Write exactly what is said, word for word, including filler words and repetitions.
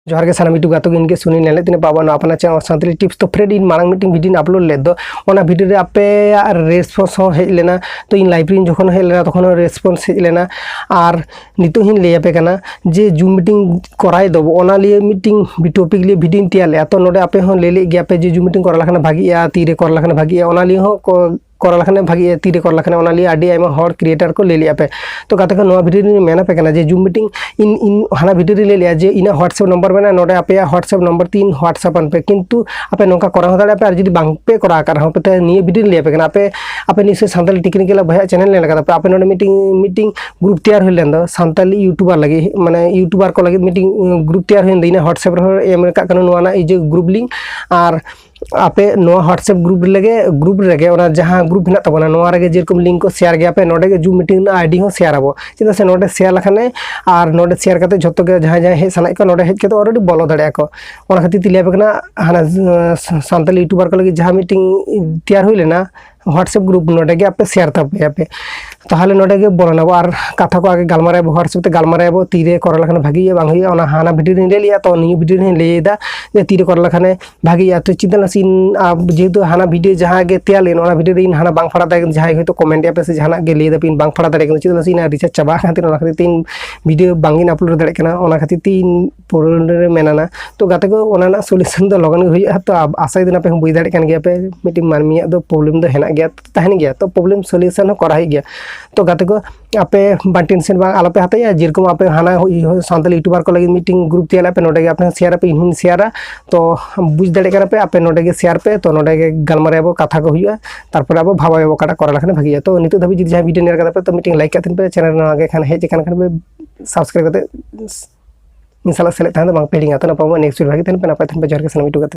ᱡᱚᱦᱟᱨ ᱜᱮ ᱥᱟᱱᱟᱢ YouTube ᱜᱟᱛᱮ ᱠᱚ, ᱤᱧ ᱜᱮ ᱥᱩᱱᱤᱞ ᱞᱮᱱᱮᱫ ᱛᱤᱧ ᱯᱟᱵᱟ ᱱᱚᱣᱟ ᱟᱯᱱᱟᱨ channel ᱥᱟᱱᱛᱟᱲᱤ tips᱾ ᱛᱚ friend, ᱤᱧ ᱢᱟᱲᱟᱝ ᱢᱤᱫᱴᱮᱱ video ᱤᱧ upload ᱞᱮᱫ ᱫᱚ, ᱚᱱᱟ video ᱨᱮ ᱟᱯᱮᱭᱟᱜ response ᱦᱚᱸ ᱦᱮᱡ ᱞᱮᱱᱟ᱾ ᱛᱚ ᱤᱧ live ᱨᱮ ᱡᱚᱠᱷᱚᱱ ᱦᱮᱡ ᱞᱮᱱᱟ ᱛᱚᱠᱷᱚᱱ ᱦᱚᱸ response ᱦᱮᱡ ᱞᱮᱱᱟ᱾ ᱟᱨ ᱱᱤᱛᱚᱜ ᱦᱚᱸᱧ ᱞᱟᱹᱭ ᱟᱯᱮ ᱠᱟᱱᱟ ᱡᱮ Zoom meeting ᱠᱚᱨᱟᱣ ᱫᱚ ᱚᱱᱟ ᱞᱤᱭᱮ ᱢᱤᱫᱴᱮᱱ topic ᱞᱤᱭᱮ video ᱤᱧ ᱛᱮᱭᱟᱨ ᱞᱮᱫᱼᱟ᱾ ᱛᱚ ᱱᱚᱰᱮ ᱟᱯᱮ ᱦᱚᱸ ᱞᱟᱹᱭ ᱞᱮᱫ ᱜᱮᱭᱟ ᱯᱮ ᱡᱮ Zoom meeting ᱠᱚᱨᱟᱣ ᱞᱮᱠᱷᱟᱱ ᱵᱷᱟᱜᱤᱜᱼᱟ, ᱛᱤᱨᱮ ᱠᱚᱨᱟᱣ ᱞᱮᱠᱷᱟᱱ ᱵᱷᱟᱜᱤᱜᱼᱟ, ᱚᱱᱟ ᱞᱤᱭᱮ ᱦᱚᱸ ᱠᱚ ᱠᱚᱨᱟᱣ ᱞᱮᱠᱷᱟᱱ ᱵᱷᱟᱜᱤᱜᱼᱟ, ᱛᱤᱨᱮ ᱠᱚᱨᱟᱣ ᱞᱮᱠᱷᱟᱱ, ᱚᱱᱟ ᱞᱤᱭᱮ ᱟᱹᱰᱤ ᱟᱭᱢᱟ ᱦᱚᱲ creator ᱠᱚ ᱞᱟᱹᱭ ᱞᱮᱫᱼᱟ ᱯᱮ᱾ ᱛᱚ ᱜᱟᱛᱮ ᱠᱚ, ᱱᱚᱣᱟ video ᱨᱮᱧ ᱢᱮᱱ ᱟᱯᱮ ᱠᱟᱱᱟ ᱡᱮ Zoom meeting ᱤᱧ, ᱤᱧ ᱦᱟᱱᱟ video ᱨᱮ ᱞᱟᱹᱭ ᱞᱮᱜᱼᱟ ᱡᱮ ᱤᱧᱟᱹᱜ WhatsApp number ᱢᱮᱱᱟᱜᱼᱟ, ᱱᱚᱰᱮ ᱟᱯᱮᱭᱟᱜ WhatsApp number ᱛᱮ ᱤᱧ WhatsApp ᱟᱱ ᱯᱮ, ᱠᱤᱱᱛᱩ ᱟᱯᱮ ᱱᱚᱝᱠᱟ ᱠᱚᱨᱟᱣ ᱦᱚᱸ ᱫᱟᱲᱮᱭᱟᱜᱼᱟ ᱯᱮ᱾ ᱟᱨ ᱡᱩᱫᱤ ᱵᱟᱝ ᱯᱮ ᱠᱚᱨᱟᱣ ᱟᱠᱟᱫ ᱨᱮᱦᱚᱸ ᱯᱮ, ᱛᱚ ᱱᱤᱭᱟᱹ video ᱨᱮᱧ ᱞᱟᱹᱭ ᱟᱯᱮ ᱠᱟᱱᱟ, ᱟᱯᱮ, ᱟᱯᱮ ᱱᱤᱥᱪᱚᱭ ᱥᱟᱱᱛᱟᱲᱤ technical ᱵᱚᱭᱦᱟ channel ᱧᱮᱞ ᱠᱟᱫᱟ ᱯᱮ, ᱟᱯᱮ ᱱᱚᱰᱮ ᱢᱤᱫᱴᱤᱝ, ᱢᱤᱫᱴᱤᱝ group ᱛᱮᱭᱟᱨ ᱦᱩᱭ ᱞᱮᱱ ᱫᱚ ᱥᱟᱱᱛᱟᱲᱤ YouTuber ᱞᱟᱹᱜᱤᱫ, ᱢᱟᱱᱮ YouTuber ᱠᱚ ᱞᱟᱹᱜᱤᱫ ᱢᱤᱫᱴᱤᱝ group ᱛᱮᱭᱟᱨ ᱦᱩᱭᱮᱱ ᱫᱚ, ᱤᱧᱟᱹᱜ WhatsApp ᱨᱮᱦᱚᱸ ᱮᱢ ᱟᱠᱟᱫ ᱠᱟᱱᱟ ᱱᱚᱣᱟ ᱨᱮᱱᱟᱜ ᱤᱭᱟᱹ group link᱾ ᱟᱨ ᱟᱯᱮ ᱱᱚᱣᱟ WhatsApp group ᱨᱮᱜᱮ, group ᱨᱮᱜᱮ ᱚᱱᱟ ᱡᱟᱦᱟᱸ group ᱦᱮᱱᱟᱜ ᱛᱟᱵᱚᱱᱟ, ᱱᱚᱣᱟ ᱨᱮᱜᱮ ᱡᱮᱨᱚᱠᱚᱢ link ᱠᱚ share ᱜᱮᱭᱟ ᱯᱮ, ᱱᱚᱰᱮ ᱜᱮ Zoom meeting ᱨᱮᱱᱟᱜ ID ᱦᱚᱸ share ᱟᱵᱚ᱾ ᱪᱮᱫᱟᱜ ᱥᱮ ᱱᱚᱰᱮ share ᱞᱮᱠᱷᱟᱱ ᱮ, ᱟᱨ ᱱᱚᱰᱮ share ᱠᱟᱛᱮ ᱡᱷᱚᱛᱚ ᱜᱮ ᱡᱟᱦᱟᱸᱭ ᱡᱟᱦᱟᱸᱭ ᱦᱮᱡ ᱥᱟᱱᱟᱭᱮᱫ ᱠᱚᱣᱟ, ᱱᱚᱰᱮ ᱦᱮᱡ ᱠᱟᱛᱮ already ᱵᱚᱞᱚ ᱫᱟᱲᱮᱭᱟᱜᱼᱟ ᱠᱚ᱾ ᱚᱱᱟ ᱠᱷᱟᱹᱛᱤᱨ ᱛᱮ ᱞᱟᱹᱭ ᱟᱯᱮ ᱠᱟᱱᱟ, ᱦᱟᱱᱟ, ᱟᱸ, ᱥᱟᱱᱛᱟᱲᱤ YouTuber ᱠᱚ ᱞᱟᱹᱜᱤᱫ ᱡᱟᱦᱟᱸ ᱢᱤᱫᱴᱤᱝ ᱛᱮᱭᱟᱨ ᱦᱩᱭ ᱞᱮᱱᱟ WhatsApp group, ᱱᱚᱰᱮ ᱜᱮ ᱟᱯᱮ share ᱛᱟᱯᱮᱭᱟ ᱯᱮ᱾ ᱛᱟᱦᱚᱞᱮ ᱱᱚᱰᱮ ᱜᱮ ᱵᱚᱞᱚᱱᱟᱵᱚ ᱟᱨ ᱠᱟᱛᱷᱟ ᱠᱚ ᱟᱜᱮ ᱜᱟᱞᱢᱟᱨᱟᱣ ᱟᱵᱚ, WhatsApp ᱛᱮ ᱜᱟᱞᱢᱟᱨᱟᱣ ᱟᱵᱚ, ᱛᱤᱨᱮ ᱠᱚᱨᱟᱣ ᱞᱮᱠᱷᱟᱱ ᱵᱷᱟᱜᱤ ᱦᱩᱭᱩᱜᱼᱟ, ᱵᱟᱝ ᱦᱩᱭᱩᱜᱼᱟ, ᱚᱱᱟ ᱦᱟᱱᱟ video ᱨᱮᱧ ᱞᱟᱹᱭ ᱞᱮᱜᱼᱟ᱾ ᱛᱚ ᱱᱤᱭᱟᱹ video ᱨᱮᱦᱚᱸᱧ ᱞᱟᱹᱭ ᱮᱫᱟ ᱡᱮ ᱛᱤᱨᱮ ᱠᱚᱨᱟᱣ ᱞᱮᱠᱷᱟᱱ ᱵᱷᱟᱜᱤᱜᱼᱟ᱾ ᱛᱚ ᱪᱮᱫᱟᱜ ᱱᱟᱥᱮ ᱤᱧ, ᱟᱨ ᱡᱮᱦᱮᱛᱩ ᱦᱟᱱᱟ video ᱡᱟᱦᱟᱸ ᱜᱮ ᱛᱮᱭᱟᱨ ᱞᱮᱱ, ᱚᱱᱟ video ᱨᱮ ᱤᱧ ᱦᱟᱱᱟ ᱵᱟᱝ ᱯᱟᱲᱦᱟᱣ ᱫᱟᱲᱮᱭᱟᱜ ᱠᱟᱱᱟ, ᱡᱟᱦᱟᱸᱭ ᱦᱚᱭᱛᱳ comment ᱮᱫ ᱯᱮ ᱥᱮ ᱡᱟᱦᱟᱱᱟᱜ ᱜᱮ ᱞᱟᱹᱭ ᱫᱟᱯᱮ, ᱤᱧ ᱵᱟᱝ ᱯᱟᱲᱦᱟᱣ ᱫᱟᱲᱮᱭᱟᱜ ᱠᱟᱱᱟ, ᱪᱮᱫᱟᱜ ᱱᱟᱥᱮ ᱤᱧᱟᱹᱜ recharge ᱪᱟᱵᱟ ᱟᱠᱟᱱ ᱛᱤᱧᱟ, ᱚᱱᱟ ᱠᱷᱟᱹᱛᱤᱨ ᱛᱮ ᱤᱧ video ᱵᱟᱝ ᱤᱧ upload ᱫᱟᱲᱮᱭᱟᱜ ᱠᱟᱱᱟ᱾ ᱚᱱᱟ ᱠᱷᱟᱹᱛᱤᱨ ᱛᱮ ᱤᱧ ᱯᱩᱨᱟᱹ ᱨᱮ ᱢᱮᱱᱟᱱᱟ᱾ ᱛᱚ ᱜᱟᱛᱮ ᱠᱚ, ᱚᱱᱟ ᱨᱮᱱᱟᱜ solution ᱫᱚ ᱞᱚᱜᱚᱱ ᱜᱮ ᱦᱩᱭᱩᱜᱼᱟ᱾ ᱛᱚ ᱟᱵ-, ᱟᱥᱟᱭ ᱫᱤᱱ ᱟᱯᱮ ᱦᱚᱸ ᱵᱩᱡᱽ ᱫᱟᱲᱮᱭᱟᱜ ᱠᱟᱱ ᱜᱮᱭᱟ ᱯᱮ, ᱢᱤᱫᱴᱤᱡ ᱢᱟᱹᱱᱢᱤᱭᱟᱜ ᱫᱚ problem ᱫᱚ ᱦᱮᱱᱟᱜ ᱜᱮᱭᱟ, ᱛᱟᱦᱮᱱ ᱜᱮᱭᱟ᱾ ᱛᱚ problem solution ᱦᱚᱸ ᱠᱚᱨᱟᱣ ᱦᱩᱭᱩᱜ ᱜᱮᱭᱟ᱾ ᱛᱚ ᱜᱟᱛᱮ ᱠᱚ, ᱟᱯᱮ ᱵᱟᱝ tension ᱵᱟᱝ ᱟᱞᱚᱯᱮ ᱦᱟᱛᱟᱣᱟ, ᱡᱮᱨᱚᱠᱚᱢ ᱟᱯᱮ ᱦᱟᱱᱟ ᱦᱩᱭ-, ᱦᱩᱭ-, ᱥᱟᱱᱛᱟᱲᱤ YouTuber ᱠᱚ ᱞᱟᱹᱜᱤᱫ ᱢᱤᱫᱴᱤᱝ group ᱛᱮᱭᱟᱨ ᱞᱮᱫ ᱯᱮ, ᱱᱚᱰᱮ ᱜᱮ ᱟᱯᱮ ᱦᱚᱸ share ᱟᱯᱮ, ᱤᱧ ᱦᱚᱸᱧ share ᱟ᱾ ᱛᱚ ᱵᱩᱡᱽ ᱫᱟᱲᱮᱭᱟᱜ ᱠᱟᱱᱟ ᱯᱮ, ᱟᱯᱮ ᱱᱚᱰᱮ ᱜᱮ share ᱯᱮ, ᱛᱚ ᱱᱚᱰᱮ ᱜᱮ ᱜᱟᱞᱢᱟᱨᱟᱣ ᱟᱵᱚ, ᱠᱟᱛᱷᱟ ᱠᱚ ᱦᱩᱭᱩᱜᱼᱟ, ᱛᱟᱨᱯᱚᱨᱮ ᱟᱵᱚ ᱵᱷᱟᱵᱟᱭ ᱟᱵᱚ ᱚᱠᱟᱴᱟᱜ ᱠᱚᱨᱟᱣ ᱞᱮᱠᱷᱟᱱ ᱵᱷᱟᱜᱤᱜᱼᱟ᱾ ᱛᱚ ᱱᱤᱛᱚᱜ ᱫᱷᱟᱹᱵᱤᱡ ᱡᱩᱫᱤ ᱡᱟᱦᱟᱸᱭ video ᱧᱮᱞ ᱠᱟᱫᱟ ᱯᱮ, ᱛᱚ ᱢᱤᱫᱴᱤᱝ like ᱠᱟᱜ ᱛᱟᱦᱮᱱ ᱯᱮ, channel ᱱᱚᱣᱟ ᱜᱮ ᱠᱷᱟᱱ ᱦᱮᱡ ᱟᱠᱟᱱ ᱠᱷᱟᱱ ᱯᱮ subscribe ᱠᱟᱛᱮ ᱤᱧ ᱥᱟᱞᱟᱜ ᱥᱮᱞᱮᱫ ᱛᱟᱦᱮᱸ ᱫᱚ ᱵᱟᱝ ᱯᱮ ᱦᱤᱲᱤᱧᱟ᱾ ᱛᱚ ᱱᱟᱯᱟᱭ ᱵᱚᱱ next video ᱵᱷᱟᱜᱮ ᱛᱟᱦᱮᱱ ᱯᱮ, ᱱᱟᱯᱟᱭ ᱛᱟᱦᱮᱱ ᱯᱮ, ᱡᱚᱦᱟᱨ ᱜᱮ ᱥᱟᱱᱟᱢ YouTube ᱜᱟᱛᱮ᱾